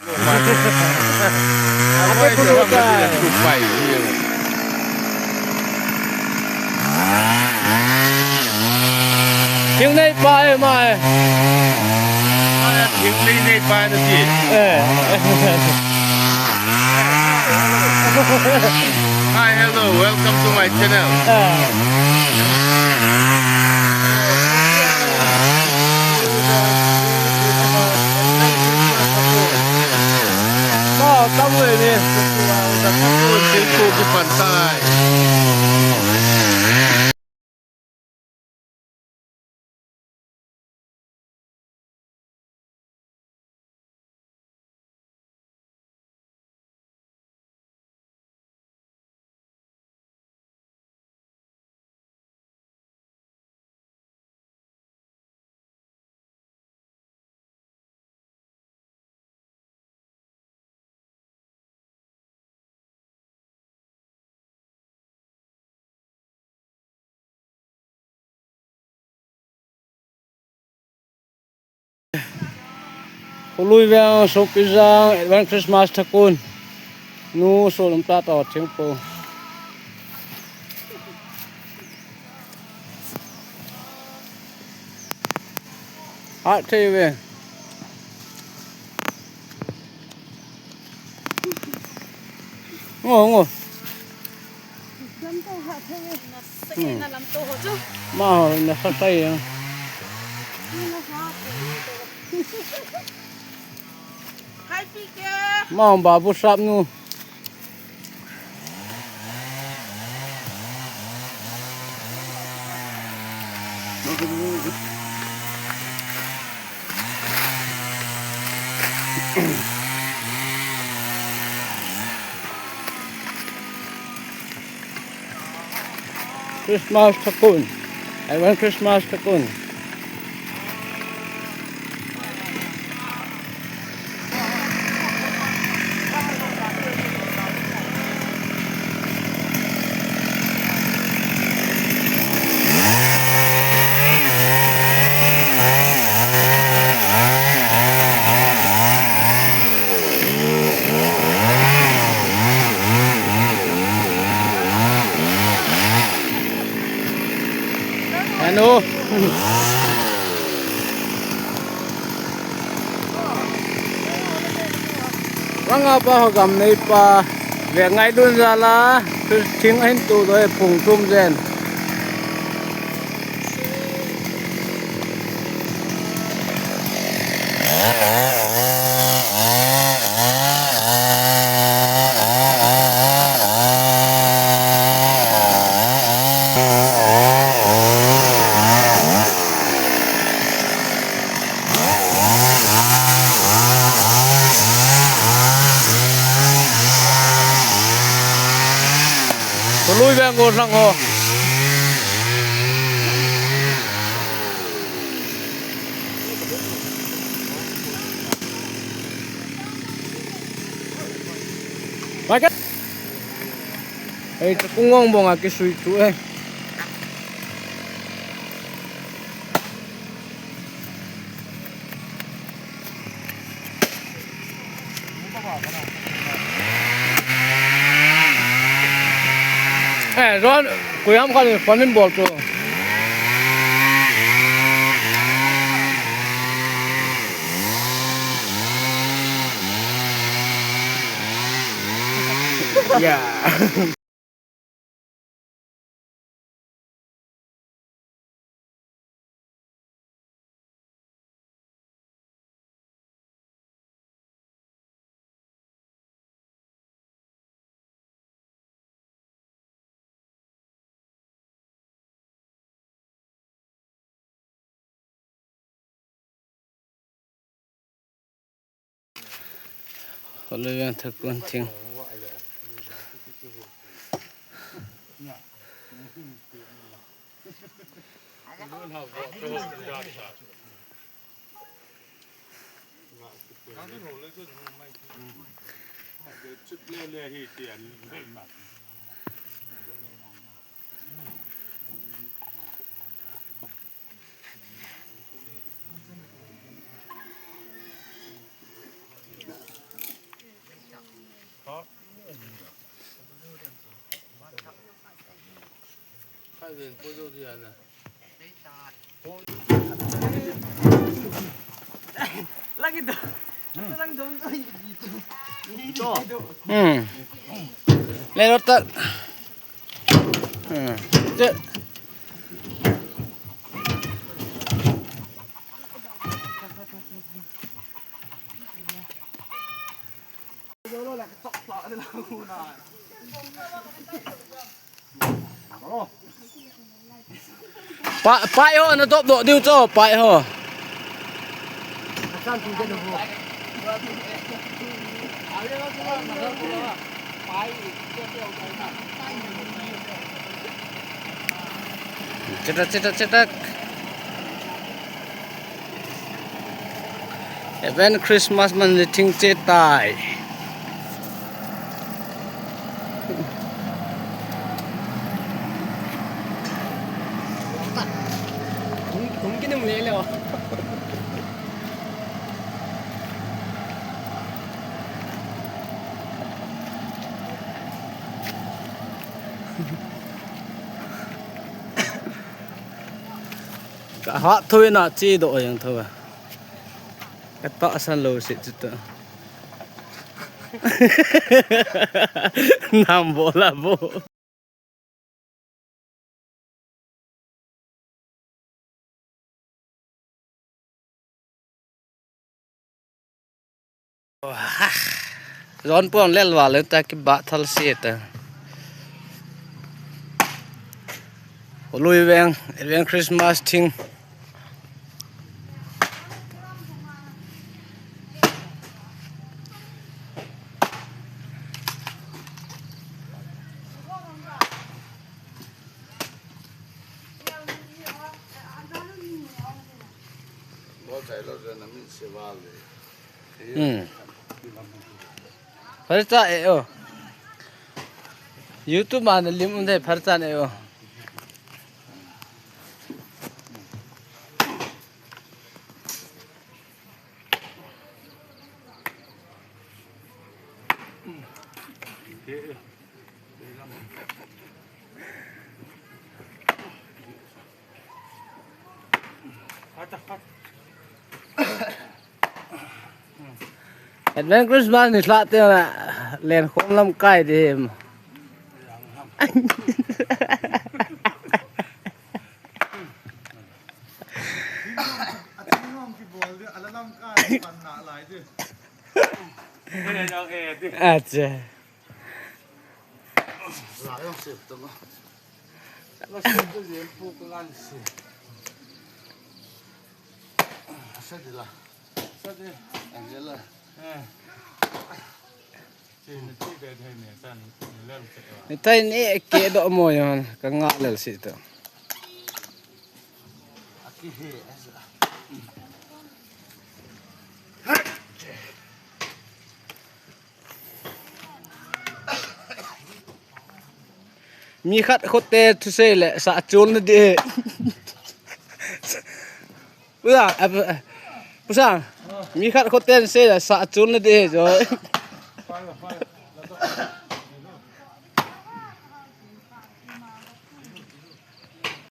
Happy Fourth of July. Thing nei pai mai. Thing nei, nei pai na ti. Eh. Hi, hello, welcome to my channel. Eh. Mau, tamu ini. Tamu, tamu, tamu, tamu. ໂຄລຸຍແວວ ໂຊປີຊາງ ແອດວານຄຣິສມາສ ທະກຸນ ນູ ໂຊລຳຕາ ຕໍ່ທຽງໂປ ອາເທເວ ໂງໂງ ອືມ ມາເຮົານະ ສະໄຊ ມາເຮົາບາບຸສັບນູ. ຄຣິສມາສ ທະກຸນ ແອດວານຄຣິສມາສ ທະກຸນ. ອານູ ວັງອາປາຫະກຳໃນປ່າ ແວກໄງດຸນຊາລາ ຄືທິງເຫັນຕູໂດຍຜົງທຸມແດນ. ໂຄລຸຍແວງໂອສັງໂອ ມາກັນ ເອີ ຕະກຸງງອງບົງອາກິສຸຍຕຸເອີຍ. ເອີ ຮ້ອນ ກູຢາມຄັນ ຄວັນເປັນບອກໂຕ ຢ່າ. ເຂົາເລີຍວ່າຖ້າກວນເທິງ. ອືມ ແລ່ນລົດຕະ ເອີ ເຈະ ປະ ປະເອີ ນະຕົບໂດດດິວໂຈ ປະເອີ. ເຈັດ ເຈັດ ເຈັດ ເຈັດ. Advance Christmas ມັນຊິເຖິງເຈຕາຍ. ກະຫະໂທຍນະ ຈີໂດຍຍັງໂທ. ກະເຕາະສັນໂລຊິດຕະ ນຳບໍ່ລະບໍ່. ຮ້ອນປ່ອນແລ່ນວ່າເລີຍຕາກິບະທັນເສດ ລຸຍແວງ ແວງຄຣິສມາສທິງ. ອືມ ພະເຈົ້າເອໂອ ຢູທູບມານະລິມອຸນເດ ພະເຈົ້າເອໂອ. ແອັດເວນຄຣິສມາສນີ້ສະເຕັມນະ ແລ່ນໂຄ້ງລຳໄກ່ເດ. ອາດຈະ ໃນໄທນີ້ເກະດອກໂມຍຫັ້ນກະງະແລ້ວຊິໂຕ. ມີຂັດຄົດແຕ່ທຸເຊແຫຼະ ສະຈູນນະເດ. ເພື່ອ ເອີ ຜູ້ຊ່າງ ມີຂັດຄົດແຕ່ທຸເຊແຫຼະ ສະຈູນນະເດ ໂອຍ.